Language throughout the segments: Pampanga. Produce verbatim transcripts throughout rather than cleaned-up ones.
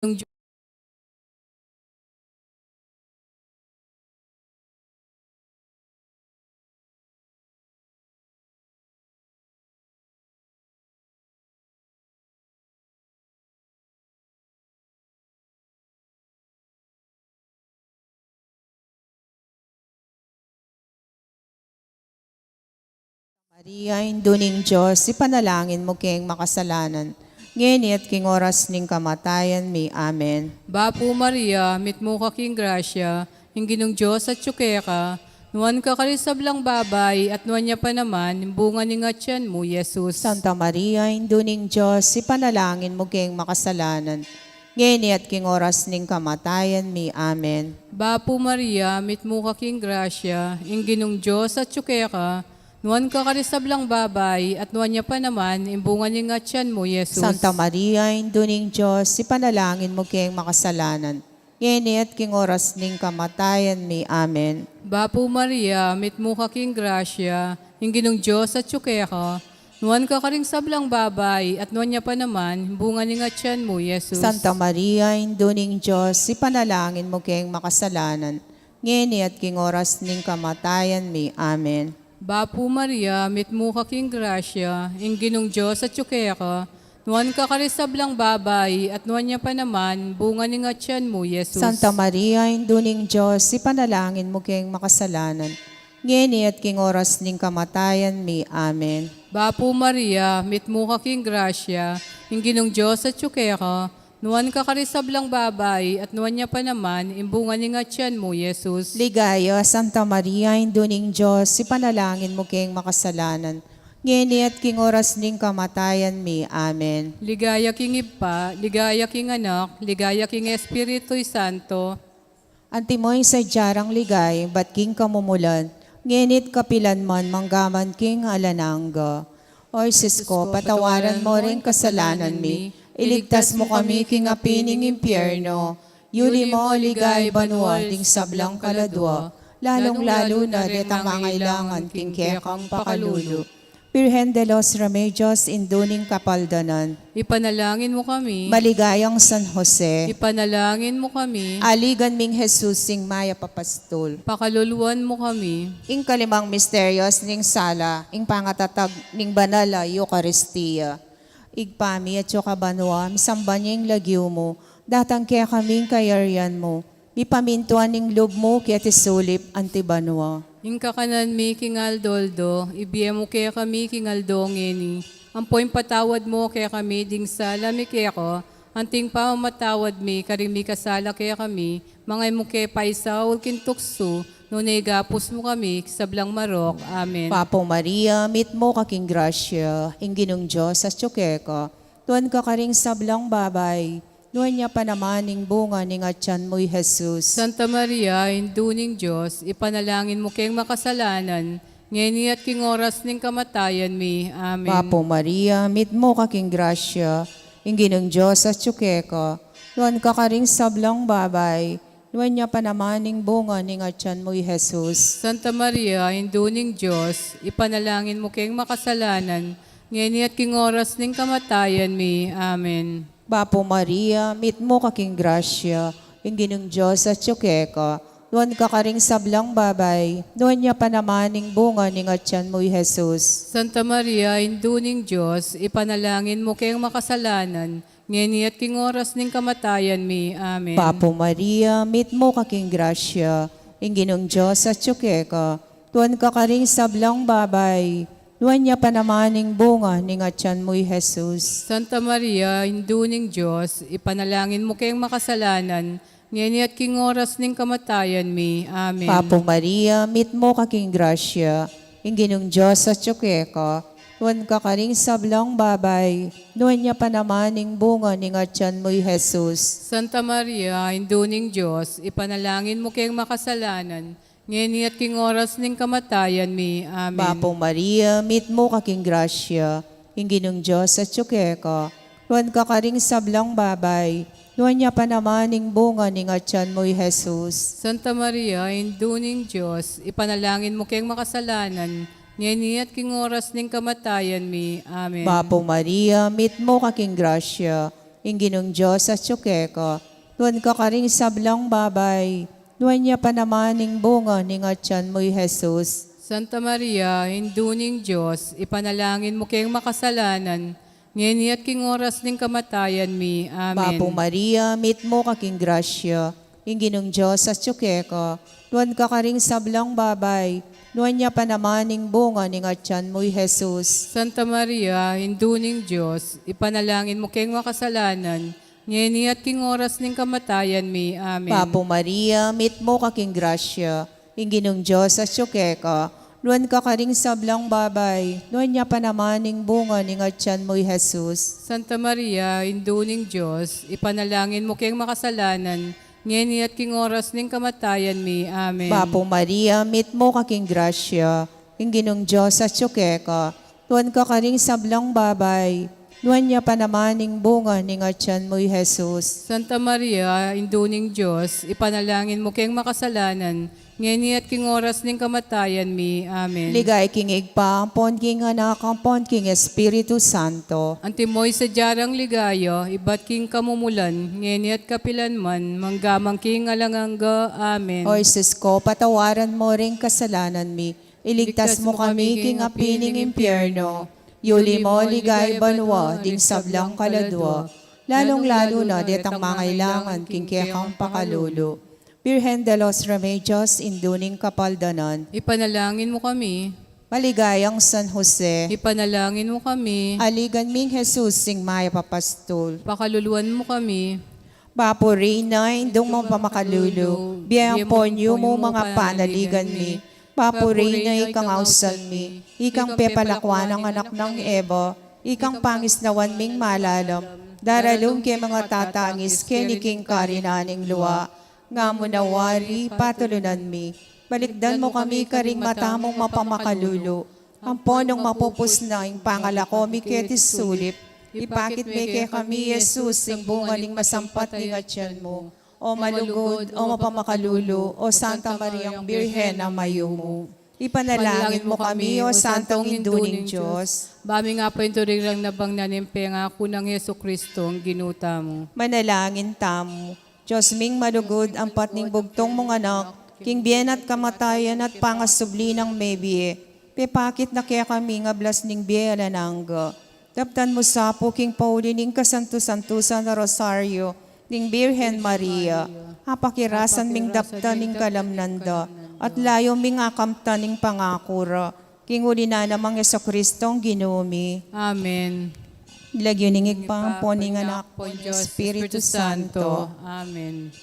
Ginung Dios. Maria, Indu ning Dios, ipanalangin mu keng makasalanan, ngeni at king oras ning kamatayan mi. Amen. Bapu Maria, mitmu ka king grasya, ing Ginung Dios atyu keka, nuan ka karing sablang babai, at nuan ya pa naman ing bunga ning atian mu, Jesus. Santa Maria, Indu ning Dios, ipanalangin mu keng makasalanan, ngeni at king oras ning kamatayan mi. Amen. Bapu Maria, mitmu ka king grasya, ing Ginung Dios atyu keka, nuan ka karing sablang babai, at nuan ya pa naman ing bunga ning atian mu, Jesus. Santa Maria, Indu ning Dios, ipanalangin mu keng makasalanan, ngeni at king oras ning kamatayan mi. Amen. Bapu Maria, mitmu ka king grasya, ing Ginung Dios atyu keka, nuan ka karing sablang babai, at nuan ya pa naman bunga ning atian mu, Jesus. Santa Maria, Indu ning Dios, ipanalangin mu keng makasalanan, ngeni at king oras ning kamatayan mi. Amen. Bapu Maria, mitmu ka king grasya, ing Ginung Dios atyu keka, nuan ka karing sablang babai, at nuan ya pa naman bunga ning atian mu, Jesus. Santa Maria, Indu ning Dios, ipanalangin mu keng makasalanan, ngeni at king oras ning kamatayan mi. Amen. Bapu Maria, mitmu ka king grasya, ing Ginung Dios atyu keka, nuan ka karing sablang babai, at nuan ya pa naman ing bunga ning atian mu, Jesus. Ligaya, Santa Maria, Indu ning Dios, ipanalangin mu keng makasalanan, ngeni at king oras ning kamatayan mi. Amen. Ligaya king Ibpa, ligaya king Anak, ligaya king Espiritu Santo. Antimo ing sadya rang ligaya, ibat king kamumulan, ngeni't kapilan man, manggaman king alang angga. O Jesus ko, patawaran mo ring kasalanan mi, iligtas mu kami king api ning impyerno, yuli mo king ligaya banua ding sablang kaladua, lalung-lalu na detang mangailangan king kekang pakalulu. Birhen de los Remedios, Indu ning Kapaldanan. Ipanalangin mu kami. Maligayang San Jose. Ipanalangin mu kami. Aligan ming Jesus, ing mayap a pastul. Pakaluluan mu kami. Ing kalimang misteryos ning sala, ing pangatatag ning banal a Eukaristia. Ibpa mi, atsu ka banua, misamban ya ing lagyu mu, datang kekami ing kayarian mu, mipamintuan ing lub mu keti sulip anti banua. Ing kakanan mi king aldo-aldo, ibie mu kekami king aldo ngeni, ampo ipatawad mu kekami ding sala mi keka, anti ing pamamatawad mi karing mikasala kekami, manga e mu ke paisaul king tuksu, nune ikabus mu kami king sablang marok. Amen. Bapu Maria, mitmu ka king grasya, ing Ginung Dios atsu keka, nuan ka karing sablang babai, nuan ya pa naman ing bunga ning atian mu, i Jesus. Santa Maria, Indu ning Dios, ipanalangin mu keng makasalanan, ngeni at king oras ning kamatayan mi. Amen. Bapu Maria, mitmu ka king grasya, ing Ginung Dios atsu keka, nuan ka karing sablang babai, nuan ya pa naman ing bunga ning atian mu, i Jesus. Santa Maria, Indu ning Dios, ipanalangin mu keng makasalanan, ngeni at king oras ning kamatayan mi. Amen. Bapu Maria, mitmu ka king grasya, ing Ginung Dios atsu keka, nuan ka karing sablang babai, nuan ya pa naman ing bunga ning atian mu, i Jesus. Santa Maria, Indu ning Dios, ipanalangin mu keng makasalanan, ngeni at king oras ning kamatayan mi. Amen. Bapu Maria, mitmu ka king grasya, ing Ginung Dios atsu keka, nuan ka karing sablang babai, nuan ya pa naman ing bunga ning atian mu, i Jesus. Santa Maria, Indu ning Dios, ipanalangin mu keng makasalanan, ngeni at king oras ning kamatayan mi. Amen. Bapu Maria, mitmu ka king grasya, ing Ginung Dios atsu keka, nuan ka karing sablang babai, nuan ya pa naman ing bunga ning atian mu, i Jesus. Santa Maria, Indu ning Dios, ipanalangin mu keng makasalanan, ngeni at king oras ning kamatayan mi. Amen. Bapu Maria, mitmu ka king grasya, ing Ginung Dios atsu keka, nuan ka karing sablang babai, nuan ya pa naman ing bunga ning atian mu, i Jesus. Santa Maria, Indu ning Dios, ipanalangin mu keng makasalanan, ngeni at king oras ning kamatayan mi. Amen. Bapu Maria, mitmu ka king grasya, Ing Ginung Dios atyu keka, nuan ka karing sablang babai, nuan ya pa naman ing bunga ning atyan mu, i Jesus. Santa Maria, Indu ning Dios, ipanalangin mu keng makasalanan, ngeni at king oras ning kamatayan mi. Amen. Bapu Maria, mitmu ka king grasya, ing Ginung Dios atyu keka, nuan ka karing sablang babai, nuan ya pa naman ing bunga ning atyan mu, i Jesus. Santa Maria, Indu ning Dios, ipanalangin mu keng makasalanan, ngeni at king oras ning kamatayan mi. Amen. Bapu Maria, mitmu ka king grasya, ing Ginung Dios atyu keka, nuan ka karing sablang babai, nuan ya pa naman ing bunga ning atyan mu, i Jesus. Santa Maria, Indu ning Dios, ipanalangin mu keng makasalanan, ngeni at king oras ning kamatayan mi. Amen. Bapu Maria, mitmu ka king grasya, ing Ginung Dios atyu keka, nuan ka karing sablang babai, nuan ya pa naman ing bunga ning atyan mu, i Jesus. Santa Maria, Indu ning Dios, ipanalangin mu keng makasalanan, ngeni at king oras ning kamatayan mi. Amen. Ligaya king Ibpa, ampon king Anak, ampon king Espiritu Santo. Antimo ing sadya rang ligaya, ibat king kamumulan, ngeni at kapilan man, mangga man king alang angga. Amen. O Jesus ko, patawaran mu ring kasalanan mi, iligtas mu kami king api ning impyerno, yuli mu king ligaya banua ding sablang kaladua, lalung-lalu na detang mangailangan king kekang pakalulu. Virgen de los Remedios, Indu ning Kapaldanan, ipanalangin mu kami. Maligayang San Jose, ipanalangin mu kami. Aligan ming Jesus, ing mayap a pastul, pakaluluan mu kami. Bapu Reyna, Indung mapamakalulu, bie ampon yumu ing panaligan mi. Bapu Reyna, ikang ausan mi, ikang pepalakuan nang anak nang Eva, ikang pangisnawan ming malalam, daralung keng matatangis keni king karinan ning lua. Ngamu na wari, patulunan mi, balikdan mu kami karing mata mung mapamakalulu, ampon nung mapupus na ing pangalako mi keti sulip, ipakit me kekami i Jesus, ing bunga ning masampat ning atyan mu. O malugud, o mapamakalulu, o Santa Mariang Birhen a mayumu, ipanalangin mu kami. O Santang Indu ning Dios, ba ming apainturing rang nabang na ning pengaku nang Jesucristong Ginu tamu. Manalangin tamu. Dios ming malugud, ampat ning bugtung mung Anak, king bie na at kamatayan at pangasubli nang mebie, pepakit na kekami ing ablas ning bie alang angga. Daptan mu sa pu king pauli ning kasantu-santusan a Rosario ning Birhen Maria, apakirasan ming daptan ing kalamnan da, at layu ming akamtan ing pangaku ra, king uli na namang Jesucristong Ginu mi. Amen. King lagyu ning Ibpa, ampon ning Anak, ampon ning Espiritu Santo. Amen.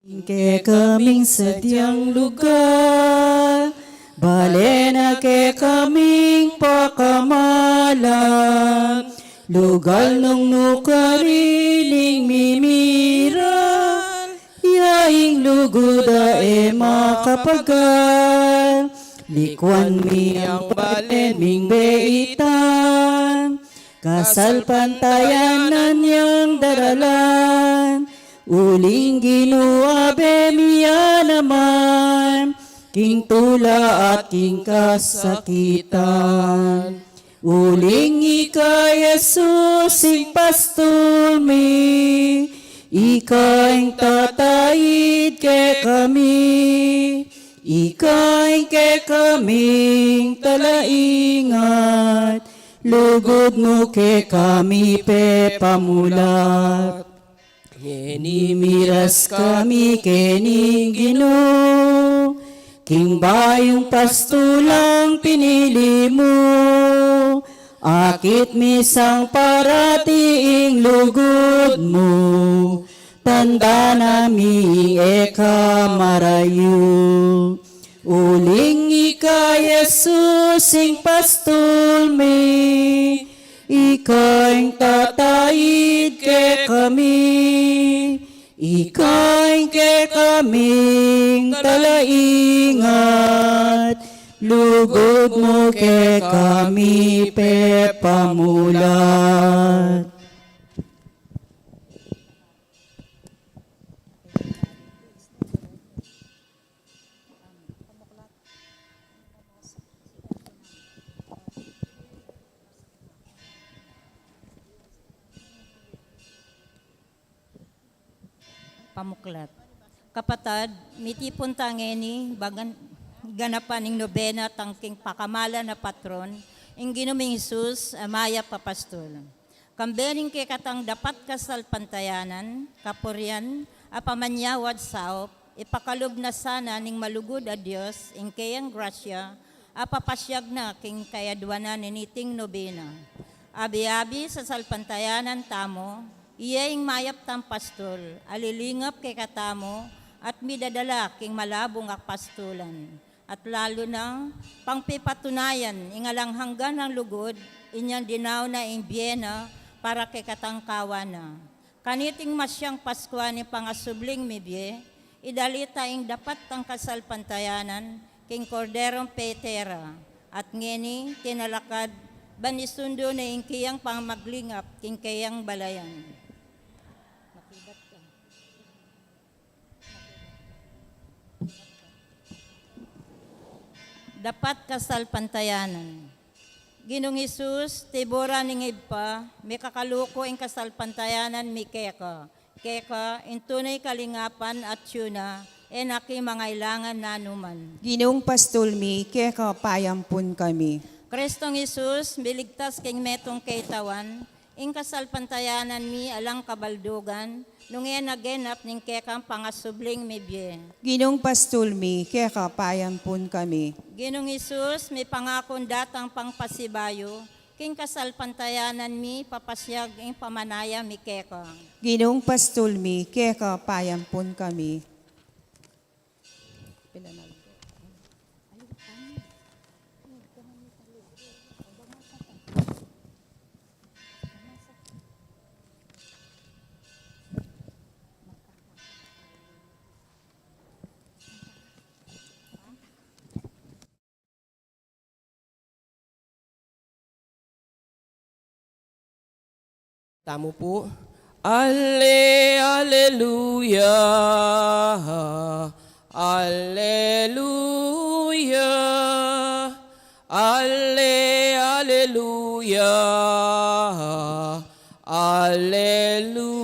Ing kekaming sadyang lugal, bale na kekaming pakamalan, lugal nung nu karin ing mimiral, ya ing lugud a e makapagal, likuan mi ing balen ming beitan, kasalpantayanan yang daralan, uling Ginu, abe mi ya naman, king tula at king kasakitan. Uling ika, Jesus, ing pastul mi, ika ing tataid kekami, ika ing kekaming talaingat, lugud mu kekami pepamulat. Ngeni miras kami keni, Ginu, king bayung pastulang pinili mu, akit mi sang parati ing lugud mu, tanda na mi ing e ka marayu. Uling ika, Jesus, ing pastul mi, ika ing tataid kekami, ika ing kekaming talaingat, lugud mu kekami pepamulat. Pamuklat. Kapatad, mitipun ta ngeni, ba ngan ganapan ing nobena tang king pakamalan a patron, ing Ginu ming Jesus a mayap a pastul. Kambe ning kekatang dapat kasalpantayanan, kapurian, a pamanyawad saup, ipakalub na sana ning malugud a Dios ing keyang grasya a papasiag na king kayadwanan niting nobena. Abi-abi sasalpantayanan tamu, iya ing mayap tang pastul a lilingap kekatamu at midadala king malabung a pastulan. At lalu nang pangpipatunayan ing alang hanggan a lugud inyang dinaun na ing bie na para kekatang kawan na. Kaniting masyang Paskua ning pangasubling mibie, idalita ing dapat tang kasalpantayanan king Korderong petera, at ngeni tinalakad ban isundu na ing keyang pamaglingap king keyang balayan. Dapat kasalpantayanan. Ginung Jesus, tiburan ning Ibpa, mikakaluku ing kasalpantayanan mi keka. Keka, ing tunay kalingapan at tiyuna, e na ki mangailangan nanuman. Ginung pastul mi, keka payampun kami. Kristong Jesus, miligtas king metung kaitawan, ing kasalpantayanan mi alang kabaldugan, nung e na genap ning kekang pangasubling mibie. Ginung pastul mi, keka payampun kami. Ginung Jesus, mipangakun datang pangpasibayu, king kasalpantayanan mi papasiag ing pamanaya mi keka. Ginung pastul mi, keka payampun kami. Tamu pu. Alle, alleluia, alleluia, alle, alleluia, alleluia.